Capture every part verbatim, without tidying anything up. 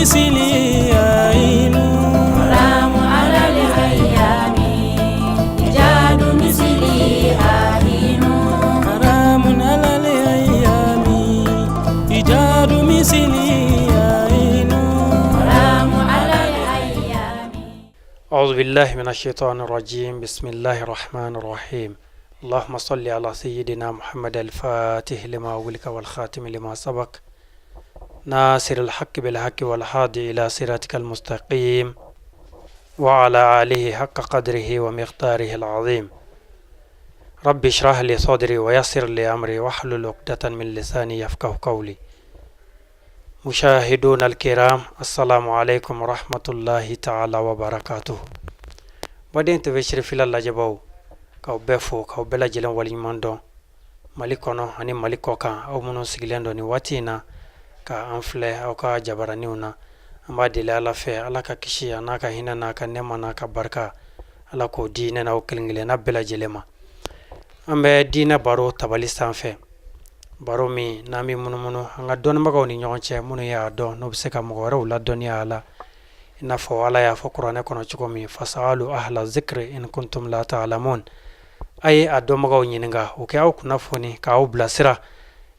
مثلي عين. حرام على الأيام إيجاد مثلي عين. حرام على الأيام إيجاد مثلي عين. حرام على الأيام. أعوذ بالله من الشيطان الرجيم. بسم الله الرحمن الرحيم. اللهم صل على سيدنا محمد الفاتح لما أغلق والخاتم لما سبق ناصر الحق بالحق والهادي إلى صراطك المستقيم وعلى آله حق قدره ومقداره العظيم. رب اشرح لي صدري ويسر لي أمري واحلل عقدة من لساني يفقه قولي. Mushahiduna alkiram, assalamu alaikum warahmatullahi taala wabarakatuh. Baden to weciri fila lajabaw, kaw bɛɛ fo, kaw bɛɛ lajɛlen waleɲuman dɔn. Mali kɔnɔ ani Mali kɔkan, aw minnu sigilen don nin waati in na, ka an filɛ aw ka jabaraniw na, an b'a deli Ala fɛ, Ala ka kisi, a n'a ka hinɛ, n'a ka nɛɛma, n'a ka barika, Ala k'o di ne n'aw kelen-kelenna bɛɛ lajɛlen ma. An bɛ diinɛ baro tabali sanfɛ, baro min n'an bɛ munumunu an ka dɔnnibagaw ni ɲɔgɔn cɛ, minnu y'a dɔn, n'u bɛ se ka mɔgɔ wɛrɛw ladɔnniya a la, i n'a fɔ Ala y'a fɔ kuranɛ kɔnɔ cogo min, "Fasalu ahla zikri in kuntum la ta'lamun." A ye a dɔnbagaw ɲininka, u kɛ aw kunnafoni, k'aw bilasira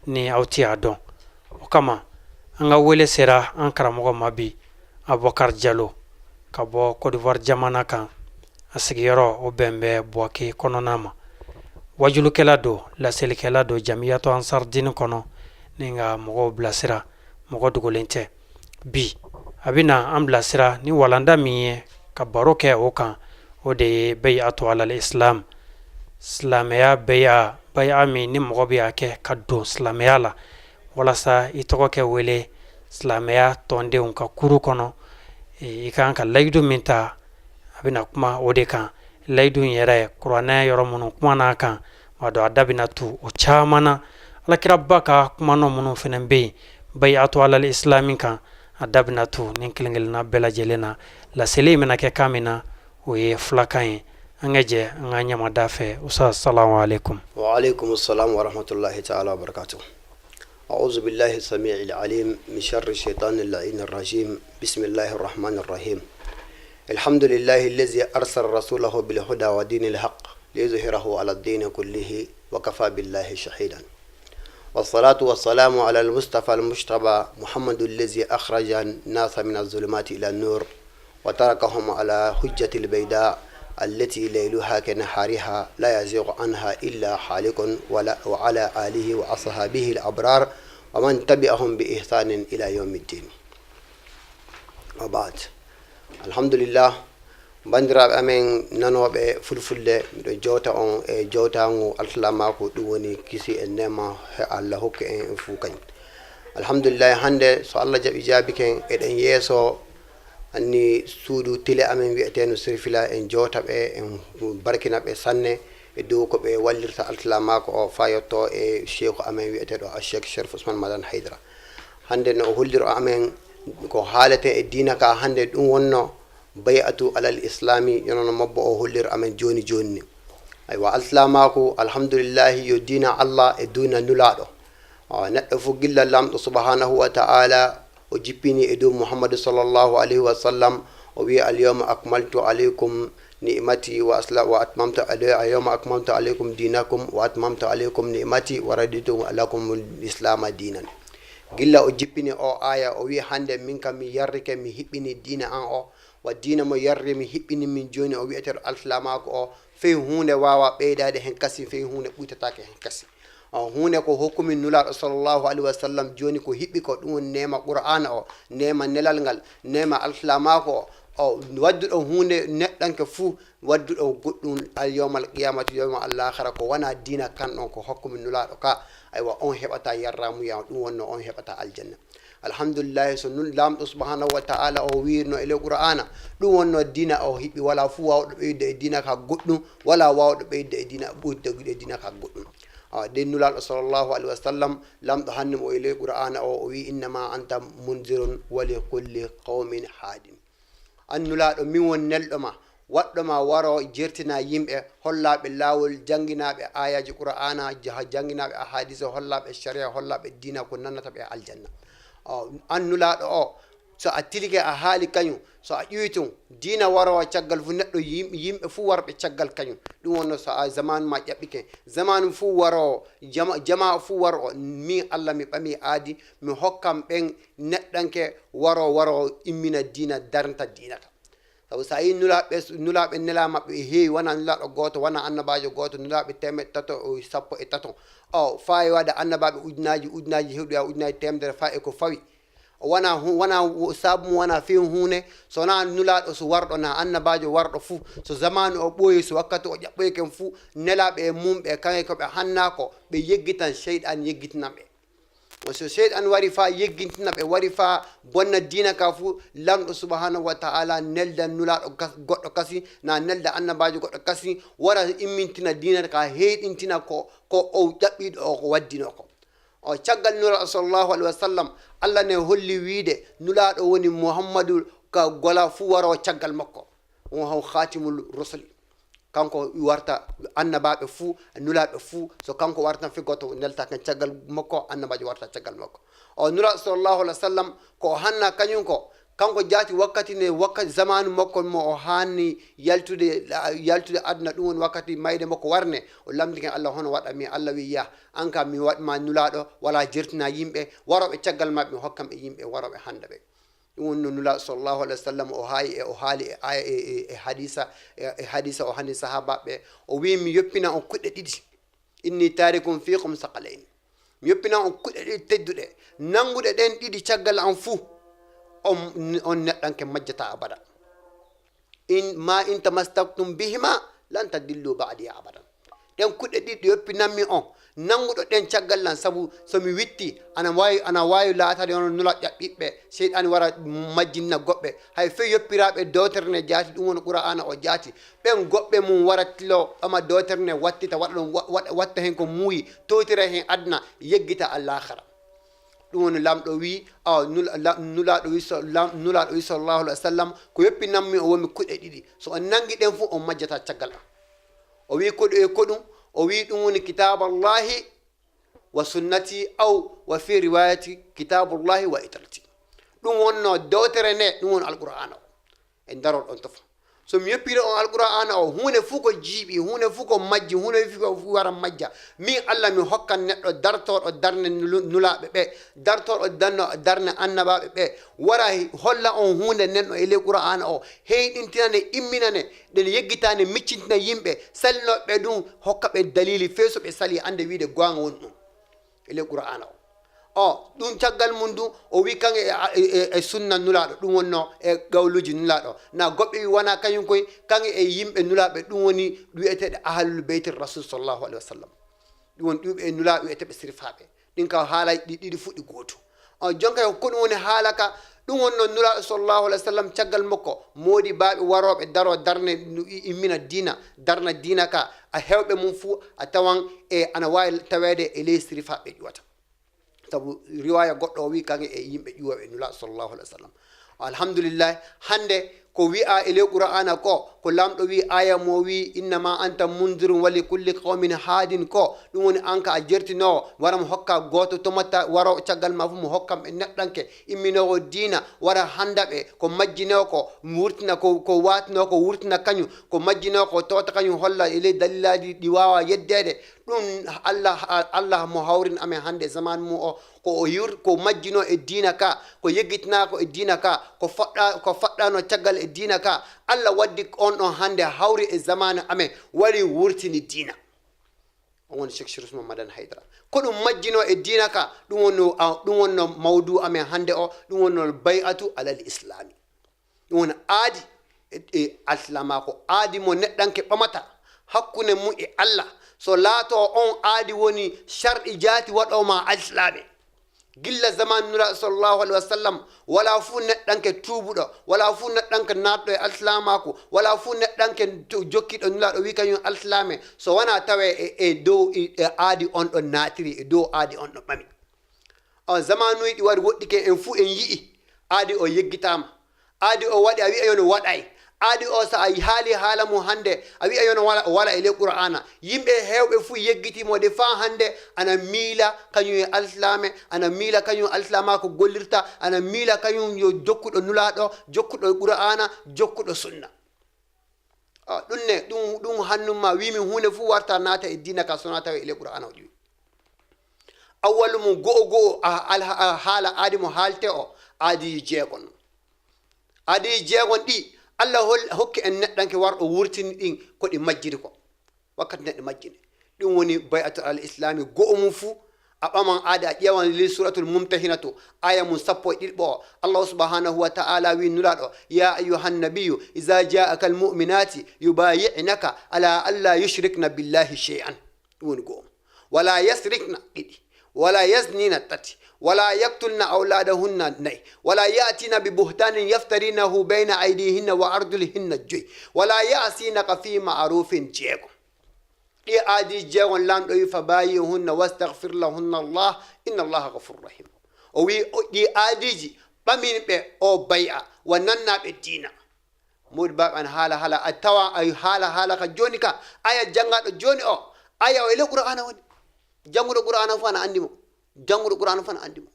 ni aw tɛ a dɔn. O kama, an ka wele sera an karamɔgɔ ma bi, Abubakari Jalo, ka bɔ Côte d'Ivoire jamana kan. A sigiyɔrɔ, o bɛn bɛ Buwake kɔnɔna ma. Wajulukɛla don, laselikɛla don, Jamiyatu Ansar Dini kɔnɔ, ni ka mɔgɔw bilasira, mɔgɔ dogolen tɛ. Bi, a bɛna an bilasira ni walanda min ye, ka baro kɛ o kan, o de ye Bay'atu alal Islam, silamɛya bɛya, baya min ni mɔgɔ bɛ a kɛ ka don silamɛya la, walasa i tɔgɔ kɛ wele silamɛya tɔndenw ka kuru kɔnɔ. E, i kan ka layidu min ta, a bɛna kuma o de kan. Layidu in yɛrɛ, kuranɛ yɔrɔ minnu kuma n'a kan, b'a dɔn a da bɛna tu o caman na. Alakiraba ka kuma nɔ minnu fana bɛ yen, Bay'atu alal Islami kan, a da bɛna tu nin kelen-kelenna bɛɛ lajɛlen na. Laseli in bɛna kɛ kan min na, o ye fulakan ye. An ka jɛ an ka ɲɛmada fɛ. Usa, salamu alaikum. Wa alaikum salam wa rahmatullahi ta'ala wa barakatuh. أعوذ بالله السميع العليم من شر الشيطان اللعين الرجيم. بسم الله الرحمن الرحيم. الحمد لله الذي أرسل رسوله بالهدى ودين الحق ليظهره على الدين كله وكفى بالله شهيدا. والصلاة والسلام على المصطفى المجتبى محمد الذي أخرج الناس من الظلمات إلى النور وتركهم على حجة البيضاء التي ليلها كنهارها لا يزيغ عنها إلا حالك ولا-، وعلى آله وأصحابه الأبرار ومن تبعهم بإحسان إلى يوم الدين. وبعد. الحمد لله. Banndiraaɓe amen nanooɓe fulfulde, miɗo jowta on e jowtaangu alsilaamaaku, ɗum woni kisi e neema he Allah hokki en en fuu kañ. Alhamdulillahi, hannde so Allah jaɓi jaabi ken, eɗen yeeso anni suudu tile amen wi'eteendu Sirfila, en jowta ɓe, en barkina ɓe sanne e dow ko ɓe wallirta alsilaamaaku o faa yotto e sheeku amen wi'eteeɗo Cheikh Sherif Ousmane Madane Haydara. Hannde no o holliro amen ko haaleten e diina ka hannde, ɗum wonno bay'atu alal islami, yono no mobbo o holliri amen jooni jooni ni. Aywa, alsilaamaaku, alhamdulillahi, yo diina Allah e diina Nulaaɗo. Awa, neɗɗo fof gilla Laamɗo subhanahu wa ta'ala o jippini e dow Muhammadu sallallahu alayhi wa sallam, o wi'i, "Al yawma akmaltu alaykum ni'mati wa asla-, wa atmamtu alay-, al yawma akmaltu alaykum dinakum wa atmamtu alaykum ni'mati wa raditu lakum al islama dinan." Gilla o jippini o aya, o wi'i, "Hannde min kam mi yarrike, mi hiɓɓini diina an o." Wa diina mo yarri mi hiɓɓini min jooni o wi'eteeɗo alsilaamaaku o, fey huunde waawaa ɓeydaade hen kasin, fey huunde ɓuytataake hen kasin. O huunde ko hokku min Nulaaɗo sallallahu alayhi wa sallam jooni ko hiɓɓi ko, ɗum woni neema Qur'aana o, neema nelal ngal, neema alsilaamaaku o. O wadduɗo huunde neɗɗanke fuu, wadduɗo goɗɗum al yawmal qiyamati, yawma al akhira, ko wanaa diina kan ɗon ko hokku min Nulaaɗo ka, aywa, on heɓataa yarramuya, ɗum wonno on heɓataa aljanna. Alhamdulillahi, so nun Laamɗo subhanahu wa ta'ala o wiirno e ley Qur'aana, ɗum wonno diina o hiɓɓi, walaa fuu waawɗo ɓeydude e diina ka goɗɗum, walaa waawɗo ɓeydude e diina, ɓuydude e diina ka goɗɗum. Awa, ɗen Nulaaɗo sallallahu alaihi wa sallam, Laamɗo hannde mo e ley Qur'aana o, o wi'i, "Innama anta munzirun wa li kulli qawmin haadin." An Nulaaɗo, min woni nelɗo ma, waɗɗo ma waro jertina yimɓe, hollaaɓe laawol, jannginaaɓe aayaaji Qur'aana, ja-, jannginaaɓe ahadisa, hollaaɓe shari'a, hollaaɓe diina ko nannata ɓe aljanna. O, an Nulaaɗo o, So a tilike a haali kañum, so a ƴuwitum, diina waroowo caggal fuu, neɗɗo yim-, yimɓe fuu warɓe caggal kañum. Ɗum wonnoo so a zamaanu maa ƴaɓɓike, zamaanu fuu waroowo, jama-, jamaa fuu waroowo, min Alla mi ɓamii aadi, mi hokkan ɓen neɗɗanke waroowo, waroowo immina diina, darnta diina ka. Sabu so a yii nulaaɓe, nulaaɓe nelaa maɓɓe e heewi, wanaa nulaaɗo gooto, wanaa annabaajo gooto, nulaaɓe teemeɗɗe tato e sappo e tato. O faa e waɗa annabaaɓe ujunaaji, ujunaaji hewɗi haa ujunaaji teemedere faa e ko fawi. Wanaa hu-, wanaa wo-, saabu mum wanaa fii huunde, so wanaa nulaaɗo so warɗo, naa annabaajo warɗo fuu, so zamaanu o ɓooyi, so wakkati o ƴaɓɓoyi ken fuu, nelaaɓe e mum ɓe, kaŋŋe ko ɓe hannaa ko, ɓe yeggitan, seyɗan yeggitina ɓe. So seyɗan wari faa yeggintina ɓe, wari faa bonna diina ka fuu, Laamɗo subhaanahu wa ta'aala nelda nulaaɗo kas-, goɗɗo kasi, naa nelda annabaajo goɗɗo kasi, wara immintina diina ka, heyɗintina ko, ko o ƴaɓɓiiɗo o ko waddinoo ko. O caggal Nulaaɗo sallallahu alaihi wa sallam, Alla ne holli wiide Nulaaɗo woni Muhammadu ka gola fuu waroo caggal makko. On haw khatimul rusuli. Kanko warta annabaaɓe fuu, nulaaɓe fuu, so kanko wartan fii gooto nelta kan caggal makko, annabaajo warta caggal makko. O Nulaaɗo sallallahu alaihi wa sallam, ko o hanna kañum ko, kanko jaati wakkati ne, wakkati zamaanu makko mo o haani yaltude, yaltude aduna, ɗum woni wakkati mayde makko warne, o lamndike Alla hono waɗa mi, Alla wi'i, "Yah, an ka mi waɗ ma nulaaɗo, walaa jertina yimɓe, warooɓe caggal ma ɓe hokkan ɓe yimɓe, warooɓe hannda ɓe." Ɗum woni no Nulaaɗo sallallahu alaihi wa sallam o haayi e, o haali e aya e, e, e hadiisa, e, e hadiisa o hani sahaabaaɓe ɓe. O wi'i, "Mi yoppina on kuɗɗe ɗiɗi. Inni taarikun fiikum saqalayni." Mi yoppina on kuɗɗe ɗiɗi tedduɗe. Nannguɗo ɗen ɗiɗi caggal an fuu, on, on neɗɗanke majjataa abada. In, ma in tamassaktum bihima lan tadillu ba'di abadan. Ɗen kuɗɗe ɗiɗi ɗe yoppinanmi on, nannguɗo ɗen caggal lan, sabu so mi witti, ana waawi, ana waawi laataade hono nula ƴaɓɓiiɓe, seyɗaani wara majjinna goɗɓe. Hay fey yoppiraaɓe dewtere nde jaati, ɗum woni Qur'aana o jaati. Ɓen goɗɓe mum wara tilo ɓama dewtere nde wattita, waɗa ɗum, wa-, waɗa, watta hen ko muuyi, towtira hen aduna, yeggita alaxira. Ɗum woni Laamɗo wii, awa, nula-, la-, Nulaaɗo wii so-, Laam-, Nulaaɗo wii sallallahu alaihi wa sallam, ko yoppinanmi on woni kuɗɗe ɗiɗi. So on nanngi ɗen fuu, on majjataa caggal am. O wii ko ɗu-, e ko ɗum? O wii ɗum woni kitaaballahi wa sunnati, aw wa fi riwayati kitaabullahi wa itrati. Ɗum wonnoo dewtere nde, ɗum woni Alqur'aana o. En ndaroɗon tofo. So mi yoppiri on Alqur'aana o, huunde fuu ko jiiɓi, huunde fuu ko majji, huunde fuu ko fuu wara majja. Min Alla mi hokkan neɗɗo dartooɗo darnde nulu-, nulaaɓe ɓe, dartooɗo danno-, darnde annabaaɓe ɓe, wara holla on huunde nden ɗo e ley Qur'aana o, heyɗintina nde, immina nde, ɗen yeggitaa nde, miccintina yimɓe, salinooɓe ɓe ɗum, hokka ɓe daliili, fey so ɓe salii, annde wiide goonga woni ɗum. E ley Qur'aana o. O, ɗum caggal mum du, o wii kaŋŋe e, e, e, e sunna Nulaaɗo, ɗum wonnoo e qawluuji Nulaaɗo. Naa goɗɓe wii wanaa kañum koy, kaŋŋe e yimɓe Nulaaɓe, ɗum woni wi'eteeɓe ahlul beyti Rasul sallallahu alaihi wa sallam. Ɗum woni ɗuuɓe e Nulaaɓe wi'eteeɓe sirfaaɓe. Ɗin ka haalaaji ɗi ɗiɗi fuu ɗi gootu. O, jonka ko ɗum woni haala ka, ɗum wonnoo Nulaaɗo sallallahu alaihi wa sallam caggal makko, moodibaaɓe warooɓe daroo darne nu i-, immina diina, darna diina ka, a heewɓe mum fuu a tawan e ana waawi taweede e ley sirfaaɓe ƴuwata. Sabu riwaaya goɗɗo o wii kaŋŋe e yimɓe ƴuwooɓe Nulaaɗo sallallahu alaihi wa sallam. Alhamdulillahi, hannde ko wi'aa e ley Qur'aana ko, ko Laamɗo wii, aaya mo wii, "Innama anta mundirun wa li kulli qawmin haadin" ko, ɗum woni an ka a jertinoowo, wara mo hokka gooto tomatta waroowo caggal ma fuu mo hokkan ɓe neɗɗanke, imminoowo diina, wara hannda ɓe, ko majjinoo ko, wurtina ko, ko waatinoo ko, wurtina kañum, ko majjinoo ko, toota kañum holla e ley dalilaaji ɗi waawaa yeddeede, Ɗum Allah, Allah mo hawrini amen hannde e zamaanu mum o, ko o yur-, ko majjinoo e diina ka, ko yeggitinaa ko e diina ka, ko faɗɗa-, ko faɗɗaanoo caggal e diina ka. Allah waddi on ɗon hannde hawri e zamaanu amen, wari wurtini diina. On woni Cheikh Chérif Ousmane Madani Haydara. Ko ɗum majjinoo e diina ka, ɗum wonnoo, a, ɗum wonnoo mawduu amen hannde o, ɗum wonnoo bay'atu alal islaami. Ɗum woni aadi e, e alsilaamaaku, aadi mo neɗɗanke ɓamata hakkunde mum e Allah. So laatoo on aadi woni sarɗi jaati waɗoo ma alsilaame. Gilla zamaanu Nulaaɗo sallallahu alaihi wa sallam, walaa fuu neɗɗanke tuubuɗo, walaa fuu neɗɗanke naatɗo e alsilaamaaku, walaa fuu neɗɗanke to-, jokkiiɗo Nulaaɗo wii kañum alsilaame, so wanaa tawee e, e dow, e, e aadi on ɗon naatiri, e dow aadi on ɗon ɓami. On zamaanuuji ɗi wari woɗɗike en fuu en yi'i, aadi o yeggitaama. Aadi o waɗi, a wi'a yo no waɗay. Aadi o, so a haali haala mum hannde, a wi'a yo no wala, wala e ley Qur'aana. Yimɓe heewɓe fuu yeggitii mo de faa hannde ana miila kañum e alsilaame, ana miila kañum alsilaamaaku gollirta, ana miila kañum yo jokkuɗo Nulaaɗo, jokkuɗo Qur'aana, jokkuɗo Sunna. Ah, ɗum ne, ɗum, ɗum hannun ma wiimi huunde fuu warta naata e diina ka so wonaa tawi e ley Qur'aana o ƴiwi. Awwalu mum go'o go'o, a, alha-, a haala aadi mo haalte o, aadi jeegon. Aadi jeegon ɗi, Alla hol-, hokki en neɗɗanke warɗo wurtini ɗin ko ɗi majjiri ko. Wakkati neɗɗo majjini. Ɗum woni bay'atul al islami go'o mum fuu, a ɓaman aadi a ƴeewan ley Suratul Mumtahinatu, aya mum sappo e ɗiɗi ɓo. Allahu subhanahu wa ta'ala wi Nulaaɗo, "Ya ayyuhan nabiyyu, iza ja'aka al mu'minati yubayi'naka ala alla yushrikna billahi shay'an." Ɗum woni go'o. "Wala yasrikna," ɗiɗi. "Wala yaznina," tati. "Wala yaktulna awladahunna," nayi. "Wala ya'tina bi buhtanin yaftarinahu bayna aydihinna wa arjulihinna," joyi. "Wala ya'sinaka fi ma'rufin," jeego. Ɗi aadi jeegon Laamɗo wi, "Fa bayi'hunna wastaghfir lahunna Allah, inna Allaha ghafurur rahim." O wi, o, ɗi aadiiji ɓamin ɓe o bay'a, wa nanna ɓe diina. Modi baɓe an haala haala, a tawa ay haala haala ka jooni ka, aya jangaɗo jooni o, aya o e ley Qur'aana woni. Janguɗo Qur'aana fu ana anndi mo. Janguɗo Qur'aana fu ana anndi mo.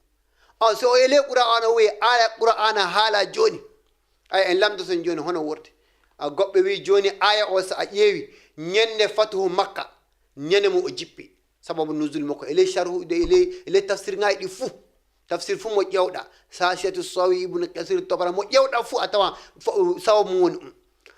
On so o e ley Qur'aana wi, aya Qur'aana haala jooni. Ay, en lamdoto jooni hono wordi. A goɓɓe wi jooni aya o so a ƴeewi, ñande fatuhu Makka, ñande mo o jippi. Sababu nuzul makko, e ley sharhu, e ley, e ley tafsir ŋaaji ɗi fuu. Tafsir fuu mo ƴeewɗa, Sasiyatu Sawi, Ibnu Kasir, Tobara, mo ƴeewɗa fuu a tawan fo-, sababu mum woni ɗum.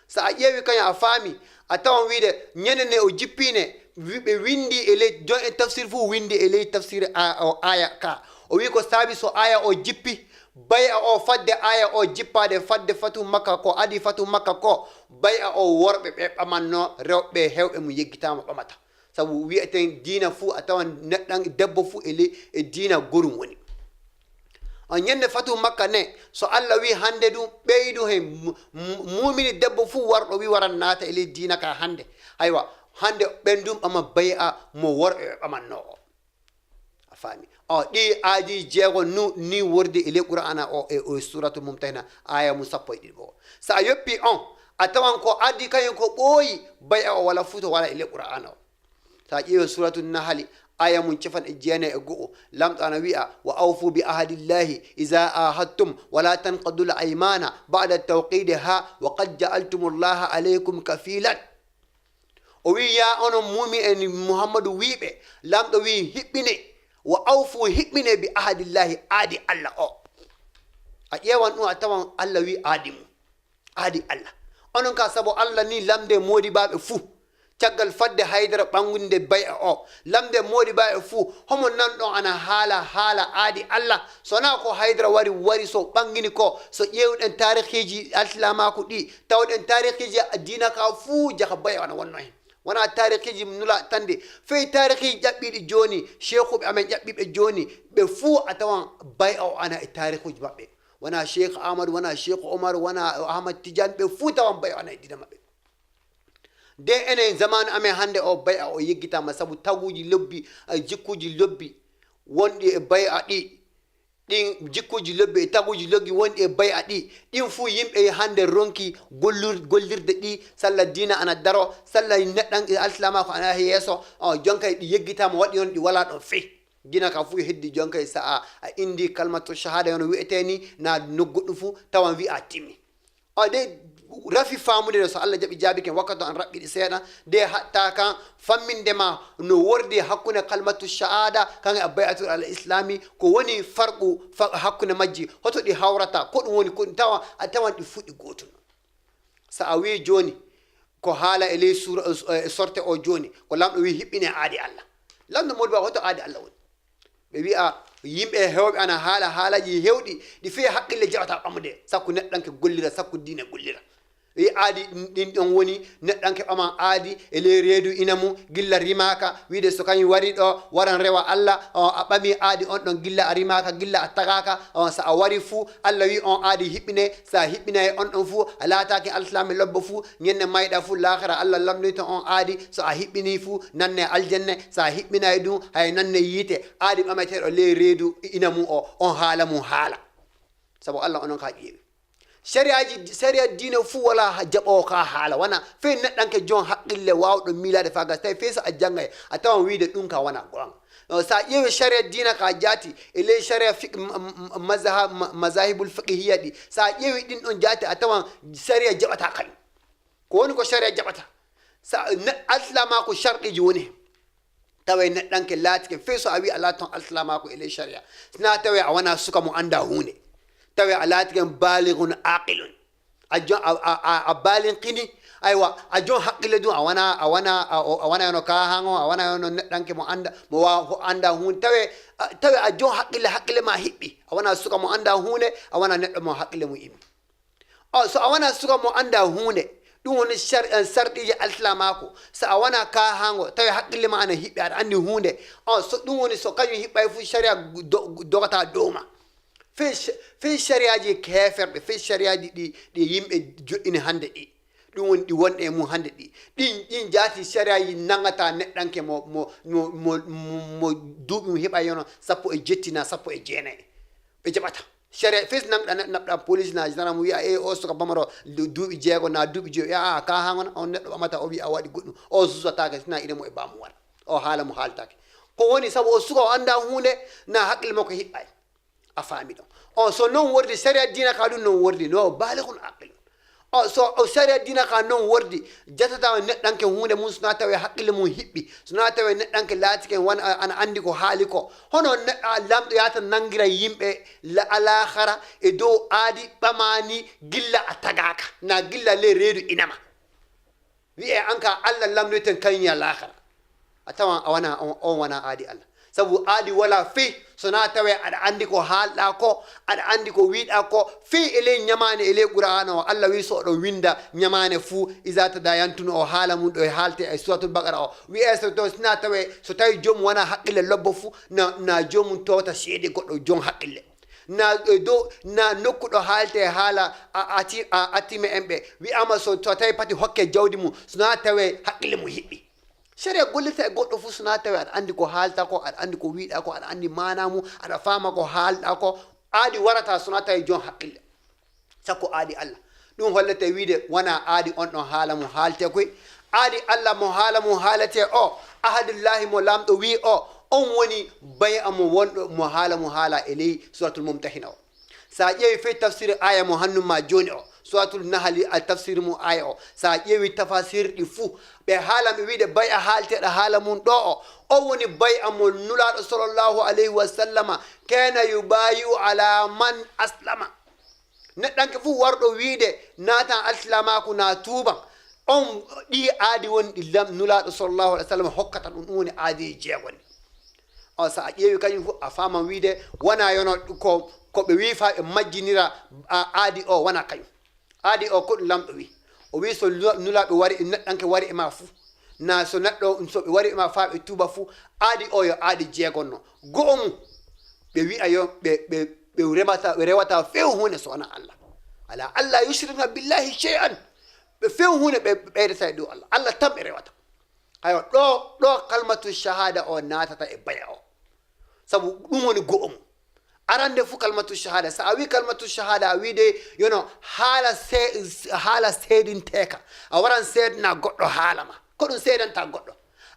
So a ƴeewi kañum a faami, a tawan wiide ñande nde o jippi nde, wi-, ɓe winndi e ley, jon en tafsir fuu winndi e ley tafsir a-, o aya ka. O wi ko saabi so aya o jippi, bay'a o fadde aya o jippaade, fadde fatu Makka ko, adi fatu Makka ko, bay'a o worɓe ɓe ɓamanno, rewɓe heewɓe mum yeggitaama ɓamata. Sabu wi'eten diina fuu a tawan neɗɗan debbo fuu e ley, e diina gorum woni. On ñande fatu Makka ne, so Alla wi hannde ɗum ɓeydu hen mu-, mu-, muumini debbo fuu warɗo wi waran naata e ley diina ka hannde. Aywa, hannde ɓen ɗum ɓama bay'a mo worɓe ɓe ɓamanno o. A faami? O, ɗi aadi jeego nu-, ni wordi e ley Qur'aana o, e, o Suuratul Mumtahina, aaya mum sappo e ɗiɗi ɓo. So a yoppi on, a tawan ko addi kañum ko ɓooyi, bay'a o wala fuu to wala e ley Qur'aana o. So a ƴeewi Suuratu Nahali, aaya mum capanɗe jeenayi e go'o, Laamɗo ana wi'a, "Wa awfu bi ahadillahi iza ahadtum, wa la tanqudul aymana ba'da tawkidiha, wa qad ja'altumullaha alaykum kafilan." O wi'i, "Yaa onon muumin en, Muhammadu wi'i ɓe, Laamɗo wi'i, hiɓɓinee, wa awfu, hiɓɓinee bi ahadillahi, aadi Alla o." A ƴeewan ɗum, a tawan Alla wi'i aadi mum. Aadi Alla. Onon ka sabu Alla ni lamde moodibaaɓe fuu. Caggal fadde haydara ɓanngunde bay'a o, lamde moodibaaɓe fuu, homo nanɗon ana haala haala aadi Alla? So wanaa ko haydara wari, wari so ɓanngini ko, so ƴeewɗen taarikiiji alsilaamaaku ɗi, tawɗen taarikiiji diina ka fuu jaka bay'a ana wonno hen. Wanaa taarikiiji nula tan de, fey taarikiiji ƴaɓɓiiɗi jooni, sheekuuɓe amen ƴaɓɓiiɓe jooni, ɓe fuu a tawan bay'a o ana e taarikuuji maɓɓe. Wanaa Sheekh Ahmadu, wanaa Sheekh Omar, wanaa Ahmad Tijaan, ɓe fuu tawan bay'a o ana e diina maɓɓe. De enen zamaanu amen hannde o, bay'a o yeggitaama sabu taguuji lobbi, e jikkuuji lobbi wonɗi e bay'a ɗi, ɗin jikkuuji lobbi e taguuji lobbi wonɗi e bay'a ɗi, ɗin fuu yimɓe hannde ronki gollur-, gollirde ɗi, salla diina ana daro, salla neɗɗan-, alsilaamaaku ana yaha yeeso, o, jonkay ɗi yeggitaama, waɗi on ɗi walaa ɗon fey. Diina ka fuu heddi jonkay so a, a inndi kalmatu shahada yono wi'etee ni, na nokku goɗɗum fuu tawan wi'a timmi. O de rafi faamude no so Alla jaɓi jaabi ken wakkati an raɓɓiɗi seeɗa, de hatta kan famminde ma no wordi hakkunde kalmatu shahada kan e bay'atul al islami, ko woni farqu fa-, hakkunde majji, hoto ɗi hawrata, ko ɗum woni ko ɗum tawa, a tawan ɗi fuɗɗi gootun. So a wii jooni, ko haala e ley suura, e sorte o jooni, ko Laamɗo wii hiɓɓinee aadi Alla. Laamɗo Moodi Baaba, hoto aadi Alla woni? Ɓe wi'a, yimɓe heewɓe ana haala haalaaji heewɗi, ɗi fii haqqille jaɓataa ɓamude, sakko neɗɗanke gollira, sakko diine gollira. Wi aadi ɗin ɗon woni, neɗɗanke ɓaman aadi e ley reedu ina mum, gilla rimaaka, wiide so kañum warii ɗoo, waran rewa Alla, o, a ɓamii aadi on ɗon gilla a rimaaka, gilla a tagaaka, o, so a warii fuu, Alla wii on aadi hiɓɓinee, so a hiɓɓinaay on ɗon fuu, a laataaki alsilaame lobbo fuu, ñande mayɗaa fuu, laakara Alla lamndoyto on aadi, so a hiɓɓinii fuu, nannee aljanne, so a hiɓɓinaay ɗum, hay nannee yiite, aadi ɓameteeɗo ley reedu ina mum o, on haala mum haala. Sabu Alla onon kaa ƴeewi. Sariyaaji, sariya diina fuu walaa ha jaɓoowo ka haala, wanaa fey neɗɗanke jon haqqille waawɗo miilaade faa gasa, tawi fey so a janngay, a tawan wiide ɗum ka wanaa goonga. No, so a ƴeewi sariya diina ka jaati, e ley sariya fiq-, ma-, ma-, mazaha-, ma-, mazahibul fiqhiya ɗi, so a ƴeewi ɗin ɗon jaati, a tawan sariya jaɓataa kañum. Ko woni ko sariya jaɓata? Sa ne-, alsilaamaaku sharɗiiji woni hen. Tawee neɗɗanke laatike fey so a wii a laati ton alsilaamaaku e ley sariya. Sinaa tawee a wanaa suka mo anndaa huunde. Tawee a laatike baaligun aaqilun. A jon, a, a, a, a baalinkini, aywa, a jon haqqille dun, a wanaa, a wanaa, a, o, a wanaa yono kaahaango, a wanaa yono neɗɗanke mo annda, mo waa-, ho-, anndaa huunde. Tawee, a, tawee a jon haqqille, haqqille maa hiɓɓi. A wanaa suka mo anndaa huunde, a wanaa neɗɗo mo haqqille mum immii. O, so a wanaa suka mo anndaa huunde, ɗum woni sar-, eh, sarɗiiji alsilaamaaku. So a wanaa kaahaango, tawee haqqille maa ana hiɓɓi, aɗa anndi huunde. O, so ɗum woni so kañum hiɓɓay fuu, sariya do-, dogataa dow maa. Fey sa-, fey sariyaaji heeferɓe, fey sariyaaji ɗi, ɗi yimɓe joɗɗini hannde ɗi. Ɗum woni ɗi wonɗe e mum hannde ɗi. Ɗin, ɗin jaati sariyaaji nanngataa neɗɗanke mo, mo, mo, mo, mo, mo duuɓi mum heɓay yono sappo e jetti naa sappo e jeenayi. Ɓe jaɓataa. Sariya fey so nannguɗaa neɗɗo, naɓɗaa poliis naa gendarme, wiya, "Ee, o suka pamaro du-, duuɓi jeego naa duuɓi joyi." Wiya, "Aa, kaahaango na, on neɗɗo ɓamata, o wiya a waɗi goɗɗum." O susataake, sinaa ina mo e baamu wara. O haala mo haaltaake. Ko woni sabu o suka o anndaa huunde, naa haqqille makko hiɓɓaay. A faami ɗon? On, so non wordi, sariya diina ka ɗum non wordi, no baalighun aaqilun. O, so o sariya diina ka non wordi, jatataa neɗɗanke huunde mum, so naa tawee haqqille mum hiɓɓi, so naa tawee neɗɗanke laatike wan-, a-, ana anndi ko haali ko. Hono ne-, a, lamɗo yaata nanngira yimɓe la-, alaahara e dow aadi ɓamaani gilla a tagaaka, naa gilla ley reedu inama. Wi'ee an ka Alla lamndoyten kañum e alaakara. A tawan a wanaa, on, on wanaa aadi Alla. Sabu aadi walaa fey, so naa tawee aɗa anndi ko haalɗaa ko, aɗa anndi ko wiiɗaa ko, fey e ley ñamaane, e ley Qur'aana o, Alla wi'i so oɗon winnda ñamaane fuu, "Izaa tadaayantum" o haala mum ɗo e haalte e Suuratul Baqara o. Wi'ee so to, so naa tawee, so tawii joomum wanaa haqqille lobbo fuu, na, na joomum toowta seede goɗɗo joom haqqille. Na, e dow, na nokku ɗo haalte haala a, ati-, a, atime en ɓe. Wi'aama so, so tawii pati hokke jawdi mum, so naa tawee haqqille mum hiɓɓi. Sariya gollirta e goɗɗo fuu, so naa tawii aɗa anndi ko haaltaa ko, aɗa anndi ko wiiɗaa ko, aɗa anndi maanaa mum, aɗa faama ko haalɗaa ko. Aadi warataa so naa tawii joom haqqille. Sakko aadi Alla. Ɗum hollete wiide wanaa aadi on ɗon haala mum haaletee koy. Aadi Alla mo haala mum haaletee o, ahadullaahi mo Laamɗo wii o, on woni bay'a mo wonɗo mo haala mum haalaa e ley Suuratul Mumtahina o. So a ƴeewi fey tafsir aaya mo hannun maa jooni o, Suuratul Nahali, a tafsir mum aaya o. So a ƴeewi tafasir ɗi fuu, ɓe haala ɓe wiide bay'a haaleteeɗo haala mum ɗoo o, on woni bay'a mo Nulaaɗo sallallaahu alayhi wa sallama, "Kaana yubaayi'u alaa man aslama." Neɗɗanke fuu warɗo wiide naatan alsilaamaaku naa tuuban, on ɗii aadi woni ɗi lam-, Nulaaɗo sallallaahu alayhi wa sallam hokkata ɗum, ɗum woni aadiiji jeego ɗi. On, so a ƴeewi kañum fuu, a faaman wiide wanaa yono ko, ko ɓe wii faa ɓe majjinira a-, aadi o, wanaa kañum. Aadi o ko ɗum Laamɗo wii. O wii so nula-, Nulaaɓe wari, neɗɗanke wari e maa fuu, naa so neɗɗo, so ɓe wari e maa faa ɓe tuuba fuu, aadi o yo aadi jeegonno. Go'o mum, ɓe wi'a yo, ɓe, ɓe, ɓe remata, ɓe rewata few huunde so wanaa Alla. Alaa, "Alla yushrikna billahi shay'an." Ɓe few huunde ɓe, ɓe ɓeydata e dow Alla. Alla tan ɓe rewata. Ayo, ɗo, ɗo kalmatu shahada o naatata e baya o. Sabu ɗum woni go'o mum. Arande fuu kalmatu shahada. So a wii kalmatu shahada, a wii de yono haala se-, haala seedinteeka. A waran seedana goɗɗo haala ma. Ko ɗum seedanta goɗɗo.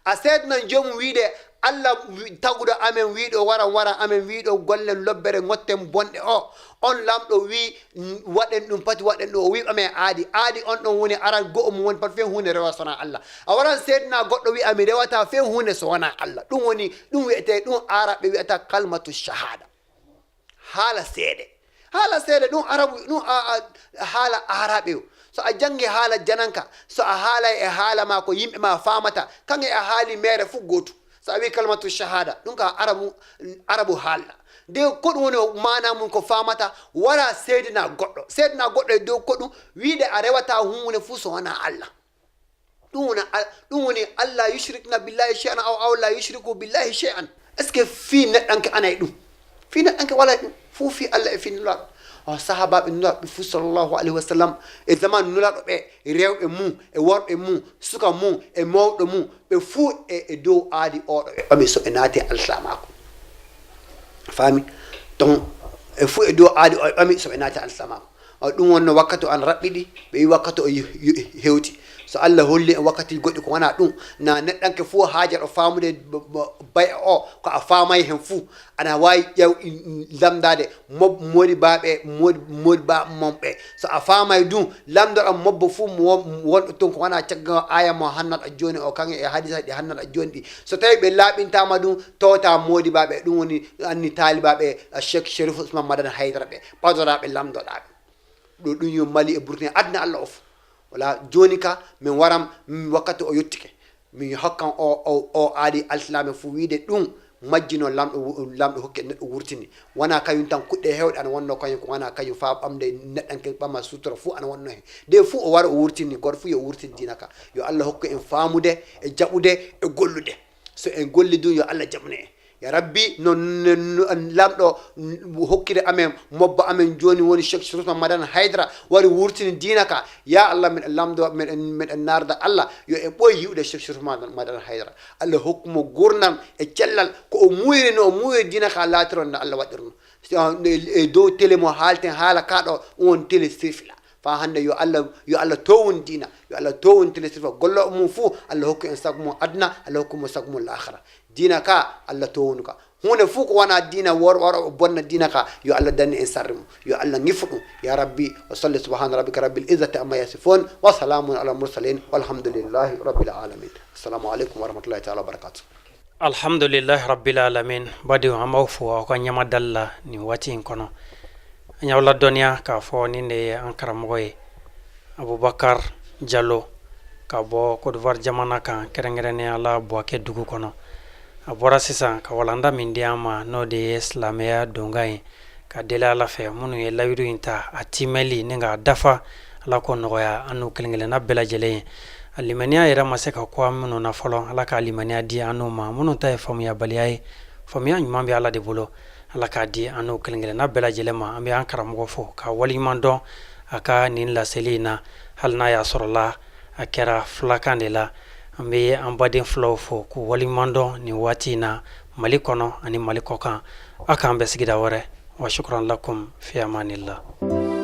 A seedanan joomum wii de Alla wi-, taguɗo amen wii ɗo waran, waran amen wii ɗo gollen lobbere, ŋotten bonɗe o. On Laamɗo wii, n-, waɗen ɗum, pati waɗen ɗum. O wii ɓamen aadi. Aadi on ɗon woni aran go'o mum woni pati fey huunde rewa so wanaa Alla. A waran seedana goɗɗo wi'a mi rewata fey huunde so wanaa Alla. Ɗum woni, ɗum wi'etee, ɗum Aaraɓe wi'ata kalmatu shahada. Haala seede. Haala seede ɗum Arabu, ɗum a, a, haala Aaraɓe o. So a janngi haala jananka, so a haalay e haala maa ko yimɓe maa faamata, kaŋŋe a haali meere fuu gootu. So a wii kalmatu shahada, ɗum ka Arabu, Arabu haalɗa. De ko ɗum woni o maanaa mum ko faamata, wara seedina goɗɗo. Seedina goɗɗo e dow ko ɗum, wiide a rewata huunde fuu so wanaa Alla. Ɗum woni al-, ɗum woni Alla yushrikna billahi shay'an aw, aw la yushriku billahi shay'an. Est-ce que fii neɗɗanke ana e ɗum? Fii neɗɗanke walaa e ɗum. Fuu fii Alla e fii Nulaaɗo. O sahaabaaɓe Nulaaɗo ɓe fuu sallallahu alayhi wa sallam, e zaman Nulaaɗo ɓe, rewɓe mum, e worɓe mum, suka mum, e mawɗo mum, ɓe fuu e, e dow aadi oɗo ɓe ɓami so ɓe naati alsilaamaaku. Faami? Ton, e fuu e dow aadi o ɓe ɓami so ɓe naati alsilaamaaku. O ɗum wonno wakkati o ana raɓɓiɗi, ɓe wi wakkati o yo-, yo-, hewti. So Alla holli en wakkatiiji goɗɗi ko wanaa ɗum, na neɗɗanke fuu haajata o faamude b-, b-, bay'a o, ko a faamaay hen fuu, ana waawi ƴeew-, lamndaade mob-, moodibaaɓe, moodi-, moodibaaɓe mon ɓe. So a faamaay ɗum, lamndoɗaa mobbo fuu mo won-, wonɗo toon ko wanaa caggal aaya mo hannata jooni o, kaŋŋe e hadiisa ɗi hannata jooni ɗi. So tawii ɓe laaɓintaama ɗum, towtaa moodibaaɓe, ɗum woni anni taalibaaɓe Cheikh Cherif Ousmane Madani Haydara ɓe, ɓadoraaɓe lamndoɗaa ɓe. Ɗo ɗum yo Mali e Burkina, aduna Alla o fof. Wala jooni ka, min waran, mm, wakkati o yottike. Min hokkan o, o, o aadi alsilaame fuu wiide ɗum majjino lamɗo wu-, lamɗo hokki neɗɗo wurtini. Wanaa kañum tan, kuɗɗe heewɗe ana wonnoo kañum, ko wanaa kañum faa ɓamde neɗɗanke ɓama sutura fuu ana wonnoo hen. Nde fuu o wara o wurtini, gooto fuu yo wurtin diina ka. Yo Alla hokku en faamude e jaɓude e gollude. So en golli ɗum, yo Alla jaɓnu en. Ya Rabbi, no, no, no, lamɗo, n-, hokkiri amen, mobbo amen jooni woni Cheikh Cherif Ousmane Madani Haydara wari wurtini diina ka. Ya Alla, miɗen lamndo, miɗen, miɗen naarda Alla, yo en ɓooy yi'ude Cheikh Cherif Ousmane Madani Haydara. Alla hokku mo gurdam e cellal, ko o muuyri, no o muuyri diina ka laatiro no Alla waɗirno. So, e, e dow télé mo haalten haala ka ɗo, on télé sirfila. Faa hannde yo Alla, yo Alla toowun diina, yo Alla toowun télé sirfa. Gollooɓe mum fuu, Alla hokku en sago mum aduna, Alla hokku mo sago mum laakhara. Diina ka, Alla toownu ka. Huunde fuu ko wanaa diina, wor-, wara o bonna diina ka, yo Alla dannu en sarri mum. Yo Alla ŋifu ɗum. Ya Rabbi, wa salli subhaana rabbika rabbil izzati amma yasifun, wa salaamun ala mursalin, walhamdulillahi rabbil alamin. Assalamu aleykum wa rahmatullahi taala wa barakatuh. Alhamdulillahi rabbil alamin. Badi o amaw fo aw ka ɲama dalla ni waati in kono. An ɲawla doniya k'a fɔ nin de ye an karamɔgɔ ye, Abubakar Jalo, ka bɔ Côte d'Ivoire jamana kan, kɛrɛnkɛrɛnnenya la Buwake dugu kɔnɔ. A bɔra sisan ka walanda min di an ma, n'o de ye silamɛya donkan ye. Ka deli Ala fɛ, minnu ye layidu in ta, a tiimɛli ni k'a dafa, Ala k'o nɔgɔya an n'u kelen-kelenna bɛɛ lajɛlen ye. A limaniya yɛrɛ ma se ka kun an minnu na fɔlɔ, Ala k'a limaniya di an n'u ma. Minnu ta ye faamuyabaliya ye, faamuya ɲuman bɛ Ala de bolo, Ala k'a di an n'u kelen-kelenna bɛɛ lajɛlen ma. An bɛ an karamɔgɔ fo, k'a waleɲuman dɔn a ka nin laseli in na, hali n'a y'a sɔrɔla a kɛra fulakan de la. An bɛ an baden fulaw fo, k'u waleɲuman dɔn nin waati in na, Mali kɔnɔ ani Mali kɔkan. A k'an bɛn sigida wɛrɛ. Wa shukran lakum fi amanillah.